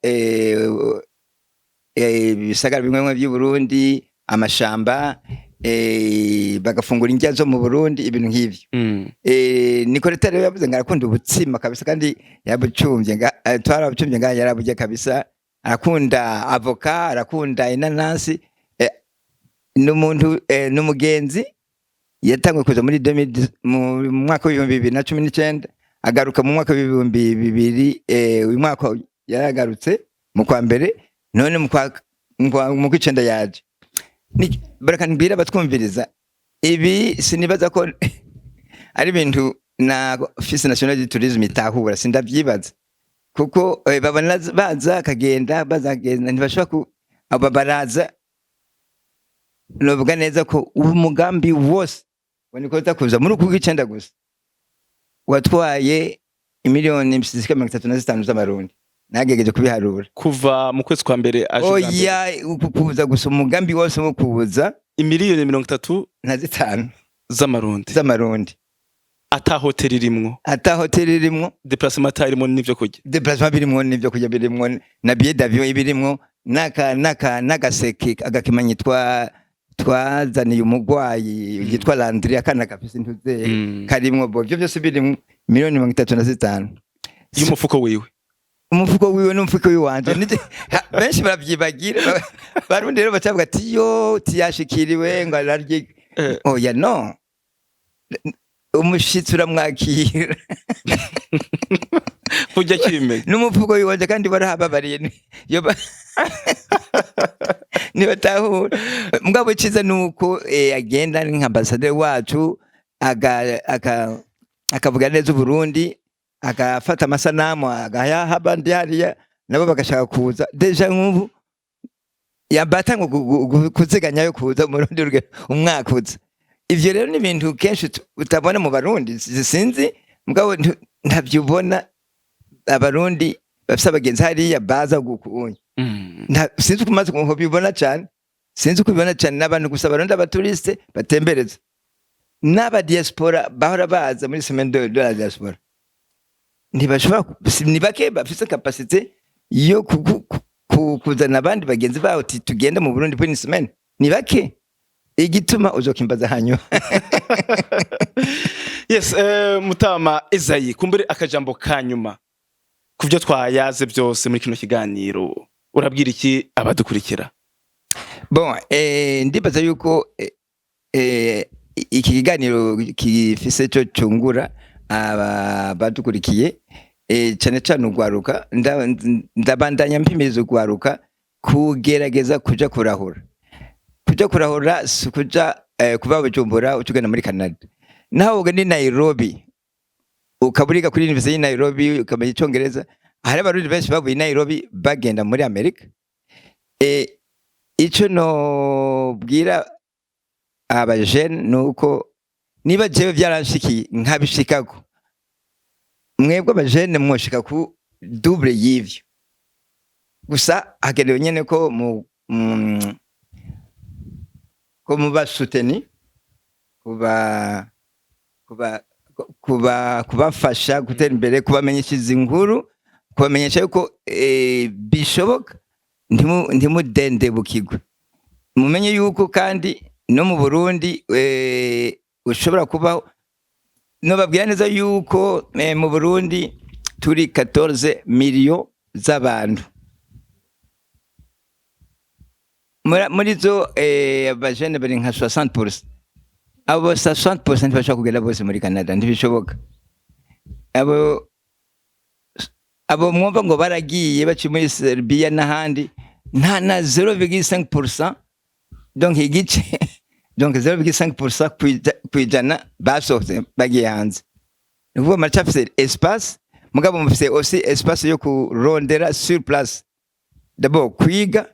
ibisagara bimwe bimwe by'u Burundi, amashamba, bagafungura indya zo mu Burundi, ibintu nk'ivyo. Nicoletta rero yavuze ngo arakunda ubutsima kabisa, kandi yabucumvye twarabucumvye ngaha, yaraburya kabisa. Arakunda avoka, arakunda inanasi. N'umuntu, n'umugenzi yatanguye kuza muri 2010, mu mwaka w'2019, agaruka mu mwaka w'2000, uyu mwaka yaragarutse mu kwa mbere, none mu kw'icenda yaje. Bareka mbwira abatwumviriza, ibi sinibaza ko ari ibintu na Office National du Tourisme itahura, sindavyibaza, kuko babona baza akagenda, baza akagenda, ntibashobora ku aba baraza. Novuga neza ko uwo mugambi wose wanikoza kuza muri uku kw'icenda gusa watwaye imiliyoni zishika 35 z'amarundi, nagerageje kubiharura. Kuva mu kwezi kwa mbere aje bwa mbere? Oya, uku kuza gusa, umugambi wose wo kuza. Imiliyoni 35 na zitanu z'amarundi. Z'amarundi. Ata hoteli irimwo? Ata hoteli irimwo. Déplacement atarimo n'ivyo kurya? Déplacement birimwo, n'ivyo kurya birimwo, na billet d'avion ibirimwo, n'aka n'agaseke, agakimanyi twazaniye umugwayi yitwa Landry, akana gafise intuze, karimwo. Bo ivyo byose birimwo, miliyoni 35. Y'umufuko wiwe? Umufuko wiwe n'umufuko wiwanje. Benshi baravyibagira. Barundi rero bacavuga ati yo tiyashikiriwe ngo ararye. Oya, no umushitsi uramwakira. Kurya kimenya. N'umufuko wiwanje kandi warahababariye nibatahura. Mugabo iciza nuko agenda nka ambasaderi wacu, akavuga neza Uburundi, agafata amasanamu agayaha abandi hariya, nabo bagashaka kuza. Déjà nk'ubu yabatanga kuziganya yo kuza mu rundi rugero umwaka uza. Ivyo rero ni ibintu kenshi utabona mu Barundi. Sinzi, mugabo ntavyubona Abarundi bafise abagenzi hariya baza gukunya. Sinzi uko umaze kubibona cyane, sinzi uko ubibona cyane n'abantu gusa Abarundi, aba touristes batembereza n'aba diaspora bahora baza muri semaine de la diaspora, ntibashobora ni bake bafise capacité yo kuzana abandi bagenzi babo ati tugende mu Burundi pour une semaine. Ni bake. Igituma uzokimbaza hanyuma. Yes, mutama Ezayi, kumbure akajambo ka nyuma ku byo twayaze byose muri kino kiganiro, urabwira iki abadukurikira? Bon, ndibaza yuko iki kiganiro gifise cyo cungura aba badukurikiye, cane cane ugwaruka. Ndabandanya mpimiriza ugwaruka kugerageza kuja kurahura. Kuja kurahura si kuja kuva Bujumbura ucugenda muri Canada. Naho ugenda i Nairobi, ukaba uriga kuri university y'i Nairobi, ukamenya Icongereza, hari Abarundi benshi bavuye i Nairobi bagenda muri Amerika. Ico nobwira abajene nuko niba jewe vyaranshikiye nkabishikako, mwebwe abajene mwoshika ku double y'ivyo. Gusa hakenewe nyene ko mu ko muba soutenu, kuba kubafasha gutera imbere, kubamenyesha izi nkuru, kubamenyesha yuko bishoboka. Ntimudendebukirwe, mumenye yuko kandi no mu Burundi ushobora kubaho. Nobabwira neza yuko mu Burundi turi 14 millions z'abantu. Muri zo abajene bari nka 60%. Abo 60% ntibashobora kugenda bose muri Canada, ntibishoboka. Abo mwumva ngo baragiye baciye muri Serbia n'ahandi, nta na 0,5%, donc igice, donc 0,5% kwijana basohotse bagiye hanze. Ni ukuvuga muracafise espace, mugabo mufise aussi espace yo kurondera sur place. D'abord kwiga,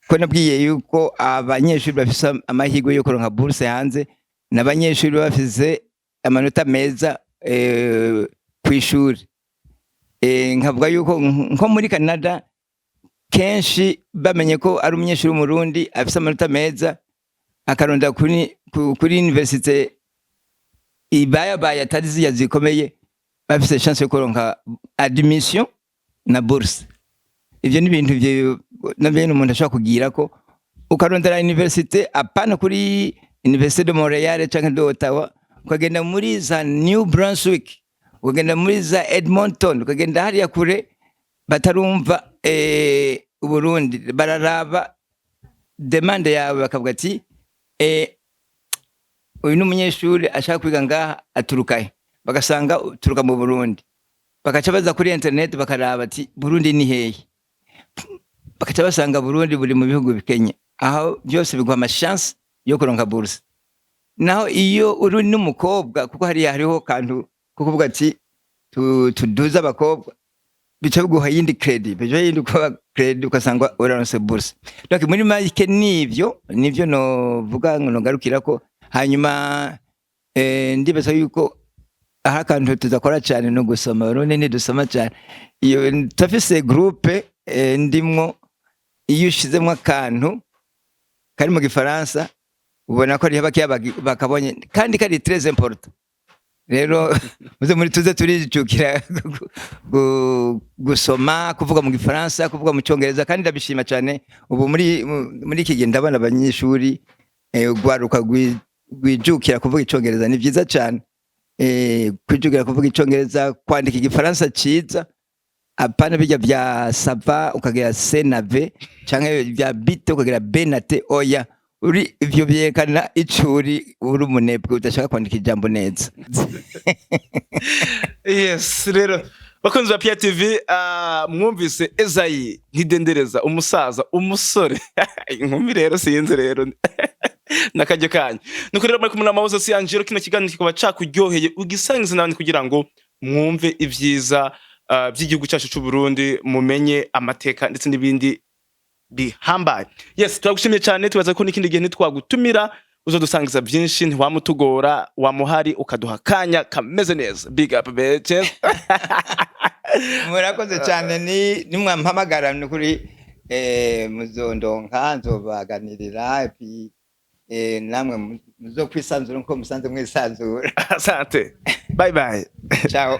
ko nabwiye yuko abanyeshuri bafise amahirwe yo kuronka bourse hanze n'abanyeshuri bafise amanota meza kw'ishuri. Nkavuga yuko nko muri Canada kenshi bamenye ko ari umunyeshuri w'Umurundi afise amanota meza, akarondera kuri université ibayabaye, atari ziriya zikomeye, bafise chance yo kuronka admission na bourse. Ivyo ni ibintu navyo umuntu ashobora kugira ko ukarondera université, apana kuri Université de Montréal canke de Ottawa, ukagenda muri za New Brunswick, ukagenda muri za Edmonton, ukagenda hariya kure batarumva Uburundi. Bararaba demande yawe bakavuga ati uyu ni umunyeshuri ashaka kwiga ngaha, aturuka he? Bagasanga uturuka mu Burundi, bakaca baza kuri internet bakaraba ati Burundi ni hehe? Bakaca basanga Burundi buri mu bihugu bikenye. Aho byose biguha ama chance yo kuronka bourse. Naho iyo uri n'umukobwa, kuko hariya hariho kantu. ko kuvuga ati tuduze abakobwa, bica biguha yindi crédit, bica yindi kuba crédit, ugasanga uraronse bourse. Donc muri make nivyo novuga ngo nogarukirako. Hanyuma ndibaza yuko aho akantu tudakora cyane no gusoma. Abarundi ntidusoma cyane. Iyo turafise groupe ndimwo, iyo ushizemwo akantu kari mu Gifaransa, ubona ko hariho bakeya bakabonye kandi kari très important. Rero muze muri tuze turijukira gusoma, kuvuga mu Gifaransa, kuvuga mu Cyongereza. Kandi ndabishima cyane, ubu muri iki gihe ndabona abanyeshuri, urwaruka rwijukira kuvuga Icyongereza. Ni byiza cyane kwijukira kuvuga Icyongereza, kwandika Igifaransa ciza, apana bijya bya ça va ukagira C na V, canke bya bite ukagira B na T. Oya, uri ivyo vyerekana ico uri, uri umunebwe udashaka kwandika ijambo neza. Yes, rero bakunzi ba Pia TV, mwumvise Ezayi Ntidendereza, umusaza, umusore, inkumi. Rero sinzi rero nakajyo kanyu. Nuko rero muri kumwe na Moses Angelo. Kino kiganiro kikaba cakuryoheye, ugisangize n'abandi kugira ngo mwumve ibyiza by'igihugu cyacu cy'u Burundi, mumenye amateka ndetse n'ibindi bihambaye. Yes, turagushimiye cyane. Tubaza ko n'ikindi gihe nitwagutumira uzodusangiza byinshi, ntiwamutugora, wamuhari ukaduha akanya kameze neza. Big up, bitches. Murakoze cyane. Ni nimwampamagara, ni kuri muzondonka, nzobaganirira, et puis namwe muzokwisanzura nkuko musanze mwisanzura. Asante, bye bye. Ciao.